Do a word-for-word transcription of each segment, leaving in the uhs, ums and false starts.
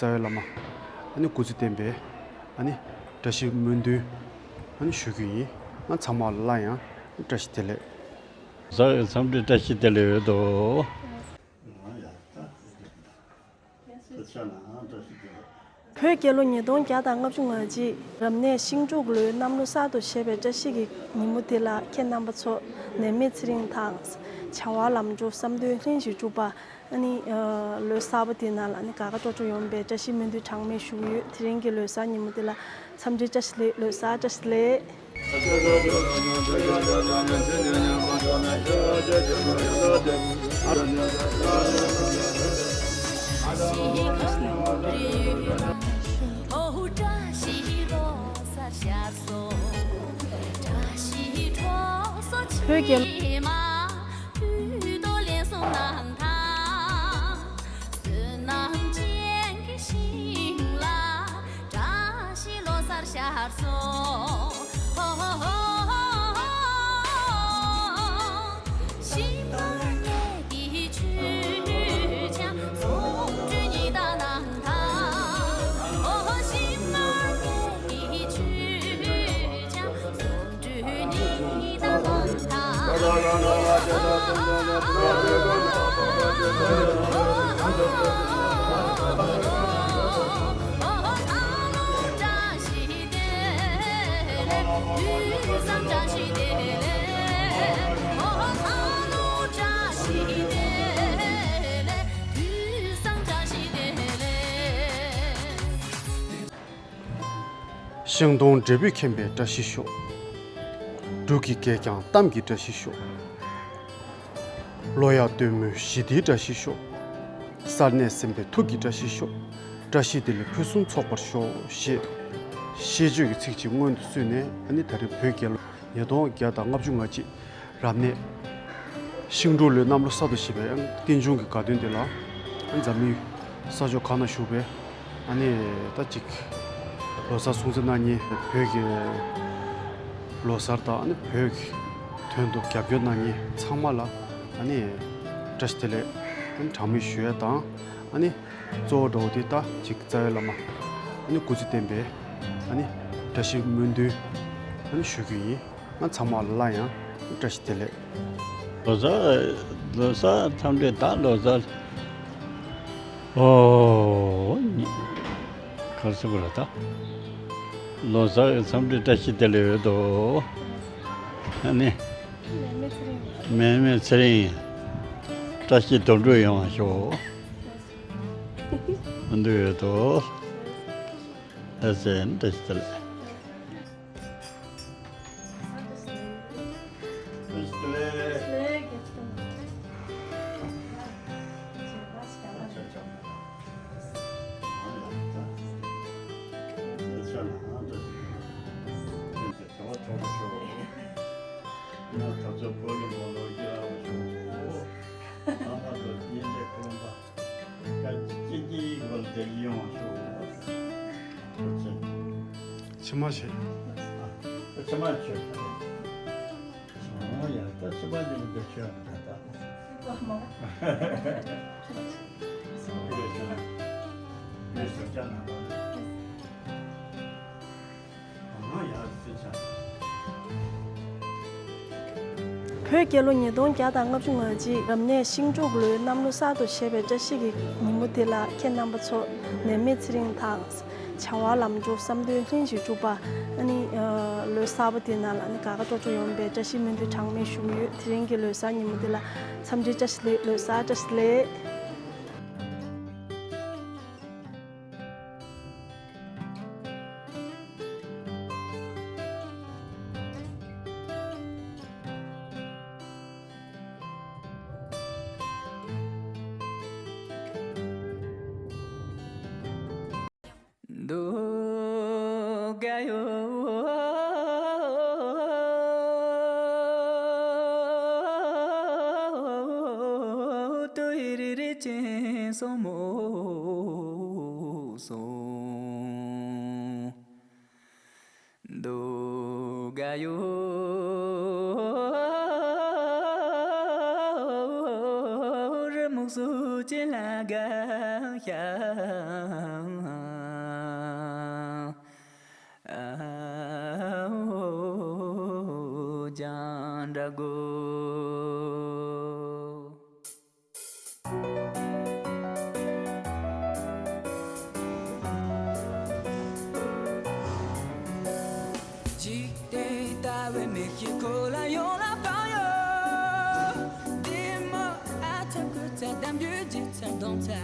རྩ་བའི་བླ་མ་ཨ་ནི་སྐུ་ཚེ་བརྟན་པའི་ཨ་ནི་བཀྲ་ཤིས་སྨོན་འདུན་ཨ་ནི་ཞུ་རྒྱུ་ཡིན། ང་ཚང་མ་ལ་ཡང་བཀྲ་ཤིས་བདེ་ལེགས། ཟ་འཚམས་འདྲི་བཀྲ་ཤིས་བདེ་ལེགས་ཡོད་དོ། བོད་རྒྱལ་ལོ་ཉིས་སྟོང་བརྒྱ་དང་ལྔ་བཅུ་ང་གཅིག་རབ་གནས་ཤིང་འབྲུག་ལོའི་གནམ་ལོ་གསར་དུ་བཞད་པའི་བཀྲ་ཤིས་ཀྱི་ཉིན་མོ་དེ་ལ་ཁྱེད་རྣམ་པ་ཚོ་ནད་མེད་ཚེ་རིང་དང་། བྱ་བ་ལམ་འགྲོ་བསམ་དོན་ལྷུན་གྱིས་འགྲུབ་པ། ཨ་ནི་ལོ་གསར་པ་དེ་ནང་ལ་ཨ་ནི་དགའ་དགའ་སྤྲོ་སྤྲོ་ཡོང་བའི་བཀྲ་ཤིས་སྨོན་འདུན་གྲངས་མེད་ཞུ་གི་ཡོད། དེ་རིང་གི་ལོ་གསར་ཉིན་མོ་དེ་ལ་འཚམས་འདྲི་བཀྲ་ཤིས་བདེ་ལེགས། ལོ་གསར་བཀྲ་ཤིས་བདེ་ལེགས། བོད་རྒྱལ། བསོད་ནམས་ཅན་གྱི་ཞིང་ལ་བཀྲ་ཤིས་ལོ་གསར་ཤར་སོང་། ཞིང་ཕར་གནས་ཀྱི་ཆུ་ཆེན་ཟུང་འབྲེལ་ཉི་ཟླ་ནང་ཐང་། ཞིང་ཕར་གནས་ཀྱི་ཆུ་ཆེན། ཤིང་སྡོང་འབྲས་བུས་ཁེངས་པའི་བཀྲ་ཤིས་ཤོག། འབྲུག་གི་སྐད་ཀྱང་གཏམ་གྱི་བཀྲ་ཤིས་ཤོག། ལོ་ཡག་སྟོན་མོའི་ཞི་བདེའི་བཀྲ་ཤིས་ཤོག། ས་གནས་སེམས་པའི་ཐུགས་ཀྱི་བཀྲ་ཤིས་ཤོག། བཀྲ་ཤིས་བདེ་ལེགས་ཕུན་སུམ་ཚོགས་པར་ཤོག་ཞེས་གཤིས་བརྗོད་ཀྱི་ཚིག་ཅིག་སྔོན་དུ་བསུས་ནས་ཨ་ནི་ད་རེས་བོད་རྒྱལ་ལོ་ཉིས་སྟོང་བརྒྱ་དང་ལྔ་བཅུ་ང་གཅིག་རབ་གནས་ཤིང་འབྲུག་ལོའི་གནམ་ལོ་གསར་དུ་བཞད་པའི་རྟེན་འབྱུང་གི་དགའ་སྟོན་དེ་ལ་འཛམ་གླིང་ས་ཕྱོགས་གང་ན་བཞུགས་པའི་ཨ་ནི་ད་ཅིག་ལོ་གསར་སྲུང་བརྩི་གནང་མཁན་བོད་ཀྱི་ལོ་གསར་དང་ཨ་ནི་བོད་ཀྱི་དོན་དུ་རྒྱབ་སྐྱོར་གནང་མཁན་ཚང་མ་ལ་ཨ་ནི་བཀྲ་ཤིས་བདེ་ལེགས་ཨ་ནི་གྲངས་མེད་ཞུ་ཡ་དང་། ཨ་ནི་གཙོ་བོ་འདྲ་བོ་དེ་ད་ཅིག་རྩ་བའི་བླ་མ་ཨ་ནི་སྐུ་ཚེ་བརྟན་པའི་ཨ་ནི་བཀྲ་ཤིས་སྨོན་འདུན་ཨ་ནི་ཞུ་རྒྱུ་ཡིན། ང་ཚང་མ་ལ་ཡང་བཀྲ་ཤིས་བདེ་ལེགས། ལོ་གསར་ལོ་གསར་འཚམས་འདྲི་ད་ལོ་གསར། ཨོ། གར་སོང་བ་ལ་ད། ལོ་གསར་འཚམས་འདྲི་བཀྲ་ཤིས་བདེ་ལེགས་ཡོད་དོ། ཨ་ནི། མེ་མེ་ཚེ་རིང་། བཀྲ་ཤིས་དོན་འགྲུབ་ཡོང་བ་ཤོག། འདུག་ཡོད་དོ། ཨ་ཙི་བཀྲ་ཤིས་བདེ་ལེགས། ཕྱི་མ་བྱེད། ཨ། ཕྱི་མ་བྱེད། ཨོ་ཡ། ད་ཕྱི་མ་བྱེད་མི་འདུག་ཆོས་ད་ད། ཨོ་ཡ། ཟེར་བྱ། བོད་རྒྱལ་ལོ་ཉིས་སྟོང་བརྒྱ་དང་ལྔ་བཅུ་ང་གཅིག་རབ་གནས་ཤིང་འབྲུག་ལོའི་གནམ་ལོ་གསར་དུ་བཞད་པའི་བཀྲ་ཤིས་ཀྱི་ཉིན་མོ་དེ་ལ་ཁྱེད་རྣམ་པ་ཚོ་ནད་མེད་ཚེ་རིང་དང་། བྱ་བ་ལམ་འགྲོ་བསམ་དོན་ལྷུན་གྱིས་འགྲུབ་པ། ཨ་ནི་ལོ་གསར་པ་དེ་ནང་ལ་ཨ་ནི་དགའ་དགའ་སྤྲོ་སྤྲོ་ཡོང་བའི་བཀྲ་ཤིས་སྨོན་འདུན་གྲངས་མེད་ཞུ་གི་ཡོད། དེ་རིང་གི་ལོ་གསར་ཉིན་མོ་དེ་ལ་འཚམས་འདྲི་བཀྲ་ཤིས་བདེ་ལེགས། ལོ་གསར་བཀྲ་ཤིས་བདེ་ལེགས། འདྲ་དགོས། འཇིག་རྟེན་ལྟ་བའི་མིག་གིས་ཁོ་ལ་ཡོང་ལ་བཏང་ཡོད། འདི་མོ་ཨ་ཚ་ཁུ་ཚ་གཏམ་རྒྱུད་ཇི་ཚ་གདོང་ཚ།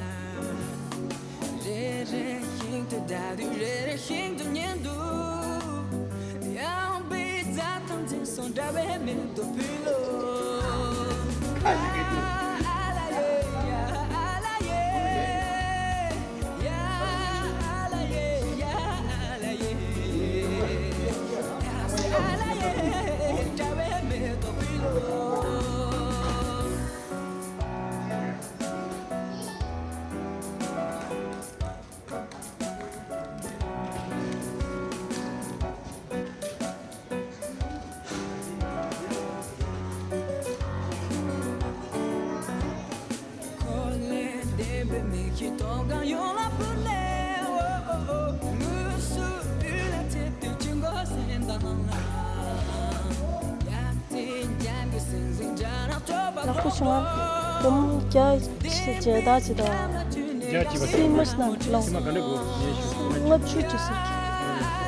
རེ་རེ་བཞིན་དུ་བདའ་དུས་རེ་རེ་བཞིན་དུ་ཉན་འདུག་ཡང་པའི་རྩྭ་ཐང་འཛིན་སོང་འདྲ་བའི་མིག་ཏོ་ཕུལ་ལོ། ཨ་ལ་ཡེ་ཡ་ཨ་ལ་ཡེ། ཡ་ཨ་ལ་ཡེ་ཡ་ཨ་ལ་ཡེ། ཡ་ཨ་ལ་ཡེ་འདྲ་བའི་མིག་ཏོ་ཕུལ་ལོ། ལགས་སོ་ཞུ་ང་། སྒོར་མོ་བརྒྱ་ཅིག་མཇལ་དར་ཅིག་དང་། བརྒྱ་ཅིག་པ་སྲིད་མ་ཞིག་ན་ལོ། སྲིད་མ་ག་འདྲ་དགོས་ཞེས་ཞུ། ལྔ་བཅུ་ཅིག་ཟེར་གྱི།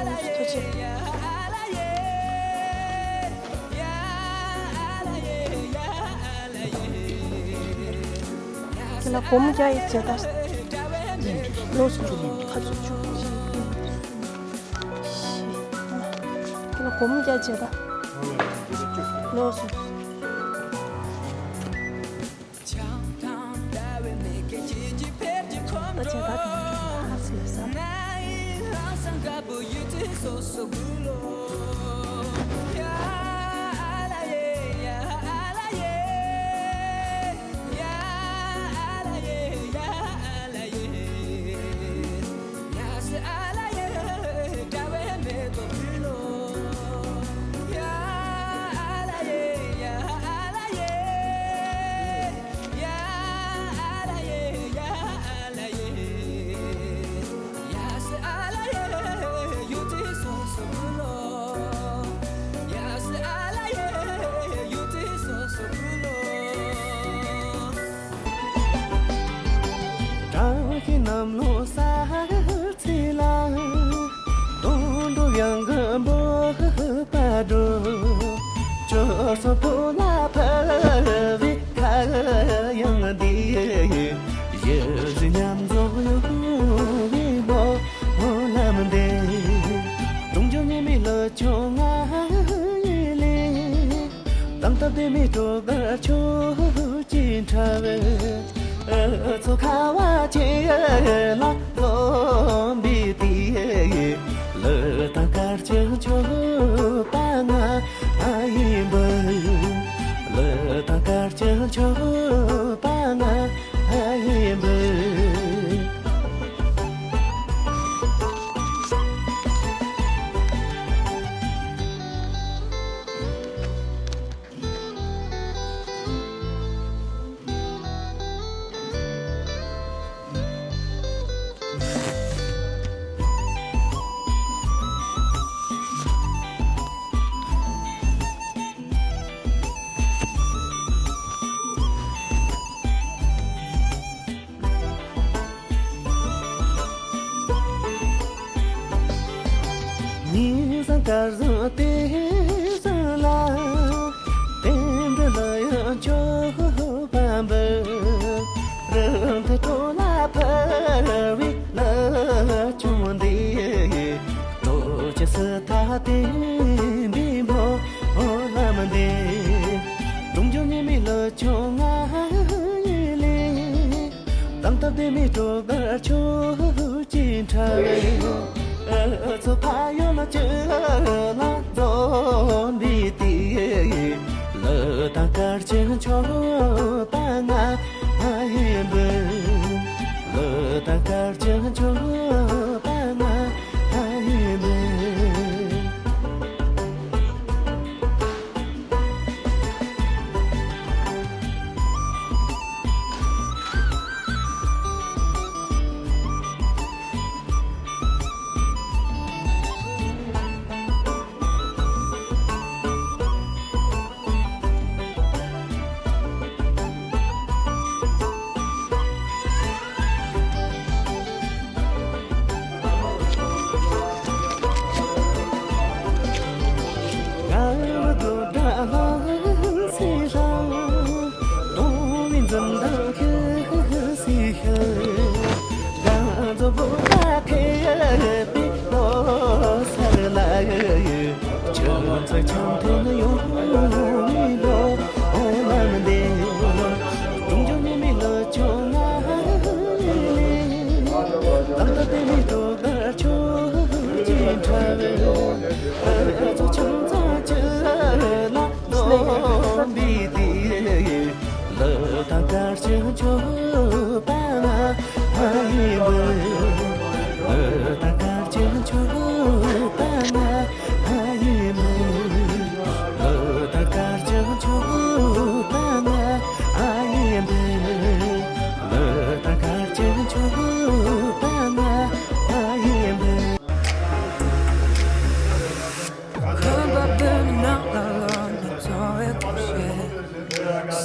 ཐུགས་རྗེ་ཆེ། ཁྱེད་ལ་སྒོར་མོ་བརྒྱ་ཡི་མཇལ་དར་ལོ་སུ་ཁ་ཚུགས་བཅུག་ཁྱེད་ལ་སྒོར་མོ་བརྒྱ་མཇལ་དར་ལོ་སུ། བཀྲ་ཤིས་གནམ་ལོ་གསལ་ཚེ་ལ། དུང་སྒྲོག་དབྱངས་ཀྱི་འབུ་བ་སྒྲོག་ཁྱོད་སོགས་ཕོ་ལ་ཕ་བའི་ཁ་གཡང་འདི། ཡིད་བཞིན་མཉམ་འཛོམས་ཡོང་བའི་སྨོན་ལམ་འདེབས། འབྱུང་འགྱུར་ཉི་མའི་ལུས་ཕྱོགས་ང་ཡི་ལས། དང་སྟབས་བདེ་མི་སྤྲོ་གར་ཁྱོད་ཀྱི་འཁྲབ། ཚོ་ཁ་བ་ཆེ་ལ་འཛོམས་པའི་དུས། ལི་ཐང་དཀར་ཆེན་མཆོད་པ་ང་ཡིན་པ། ལི་ཐང་དཀར་ཆེན་མཆོད་པ་ང་ཡིན་པ། ཉིན་བཟང་སྐར་བཟང་དེ་བཟང་ལ། རྟེན་འབྲེལ་ལ་ཡང་མཆོད་པ་འབུལ། རི་མཐའི་གྲོ་ལ་ཕུལ་བའི་ལི་ཆུང་འདི། རྡོ་རྗེ་སི་ཏཱ་བསྟེན་པའི་སྨོན་ལམ་འདེབས། འབྱུང་འགྱུར་ཉི་མའི་ལུས་ཕྱོགས་ང་ཡི་ལས། དང་སྟབས་བདེ་མི་སྤྲོ་གར་ཁྱོད་ཀྱི་འཁྲབ། ཚོ་ཕ་ཡུལ་ལ་ཅི་ལ་འཛོམས་པའི་དུས། ལི་ཐང་དཀར་ཆེན་མཆོད་པ་ང་ཡིན་པ། ལི་ཐང་དཀར་ཆེན་མཆོད་པ་ང་ཡིན་པ།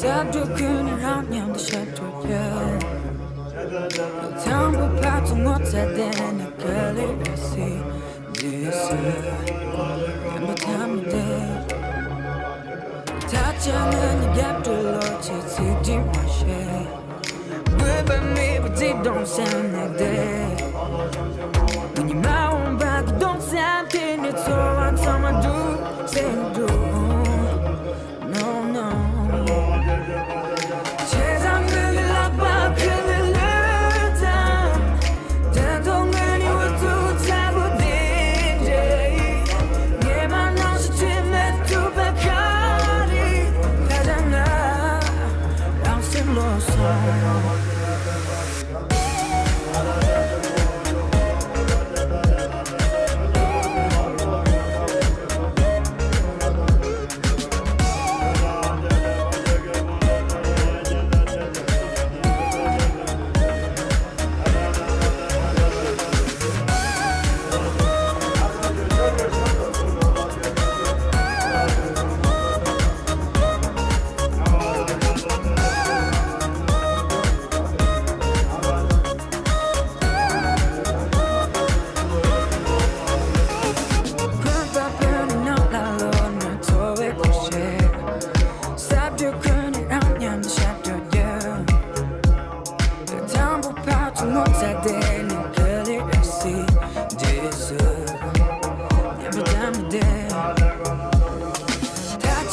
ས་འབྲུ་ཀུན་རང་མཉམ་དུ་ཤར་འགྲོ་ཡ། དང་པོ་ཕར་ཚུར་ངོ་ཚ་དེ་ནས་ག་ལེ་རེ་སི་ཇི་སུ་ཉམས་པ་ཐ་མི་དེ། ད་ཆ་ངོ་ནི་རྒྱབ་ཏུ་ལོག་ཅེས་ཚིག་འདི་མ་བཤད། དགོས་པ་མེད་པ་ཅིག་གཏོང་སེམས་ནས་བསྡད། ང་ཉི་མ་འོང་བ་གི་གཏོང་སེམས་དེ་ནི་ཚོར་བ་ཚང་མ་འདུག་སེམས་འདུག No, no. བྱས་ཙང་ངའི་ལག་པ་ཁ་ལ་ལུད་དང་། དོན་དུ་ངའི་ནི་འུ་ཐུག་ཚ་པོ་དེ་འདྲ། ངས་མ་གནང་ཞིག་བྱེད་མི་ཐུབ་པ་ག་རེ། ད་ལྟ་ང་རང་སེམས་ལོག་སོང་། ད་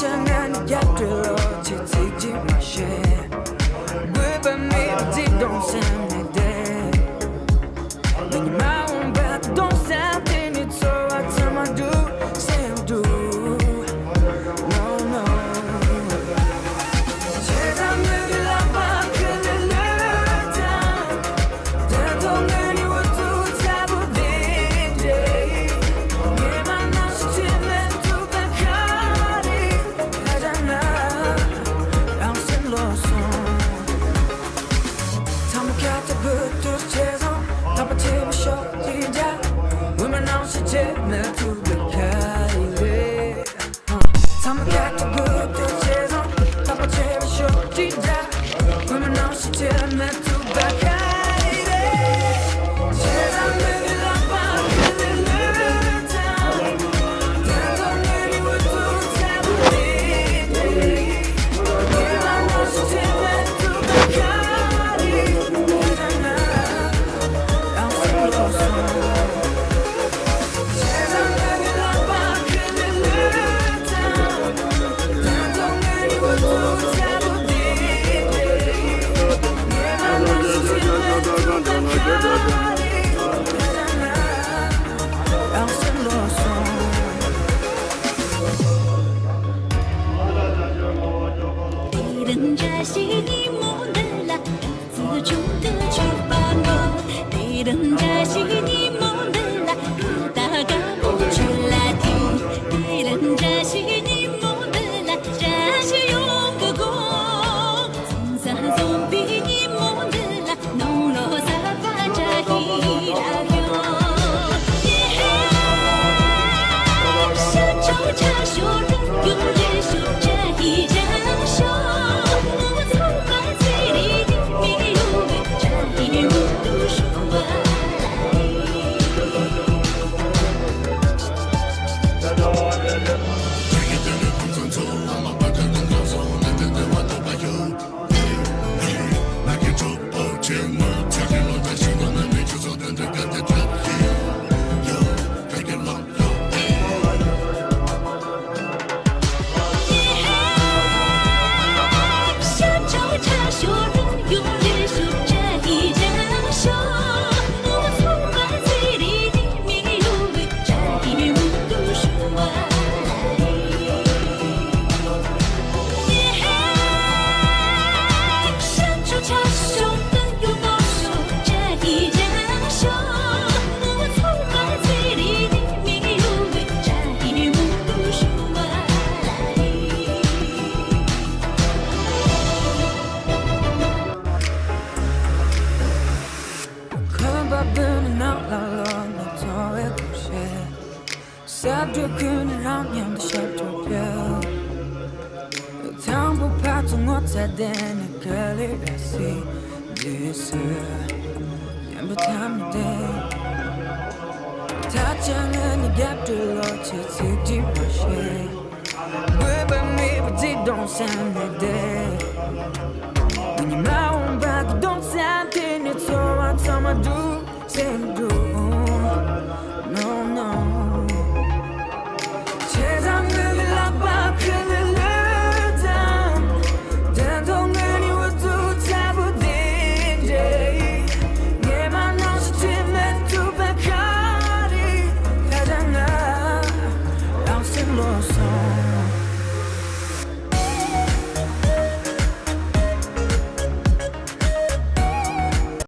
ཆ་ང་ནི་རྒྱབ་སྤྲོད་ལོག་ཅེས་ཚིག་གཅིག་མ་བཤད། དགོས་པ་མེད་པ་ཅིག་གཏོང་སེམས་ནས་བསྡད། ང་ཉི་མ་འོང་བ་གི་གཏོང་སེམས་དེ་ནི་ཚོར་བ་ཚང་མ་འདུག་སེམས་འདུག No, no. བྱས་ཙང་ངའི་ལག་པ་ཁ་ལ་ལུད་དང་། དོན་དུ་ངའི་ནི་འུ་ཐུག་ཚ་པོ་དེ་འདྲ། ངས་མ་གནང་ཞིག་བྱེད་མི་ཐུབ་པ་ག་རེ། ད་ལྟ་ང་རང་སེམས་ལོག་སོང་། ཚང་མ་ཁ་ཐག་བུད་དུ་བྱས་སོང་། ཐག་པ་ཆེ་བ་ཤོག་སྐྱབས་འགྲོ་ཀུན་ནས་རང་མཉམ་དུ་ཞབས་བྲོ་འཕེལ། དང་པོ་ཕར་ཚུར་ངོ་ཚ་དེ་ནས་ག་ལེར་ར་སྲིད་འདི་སུ། ཉམས་པ་ཐམ་ནས་བསྡད། ད་ཆ་ངས་ནི་རྒྱབ་སྐྱོར་ལོ་ཆེ་ཚིག་གྲིབ་མ་ཤེས། དགོས་པ་མེད་པ་ཅིག་གཏོང་སེམས་ནས་བསྡད། ཉི་མ་འོང་བ་གི་གཏོང་སེམས་དེ་ནི་ཚོར་བ་ཚང་མ་འདུག་སེམས་འདུག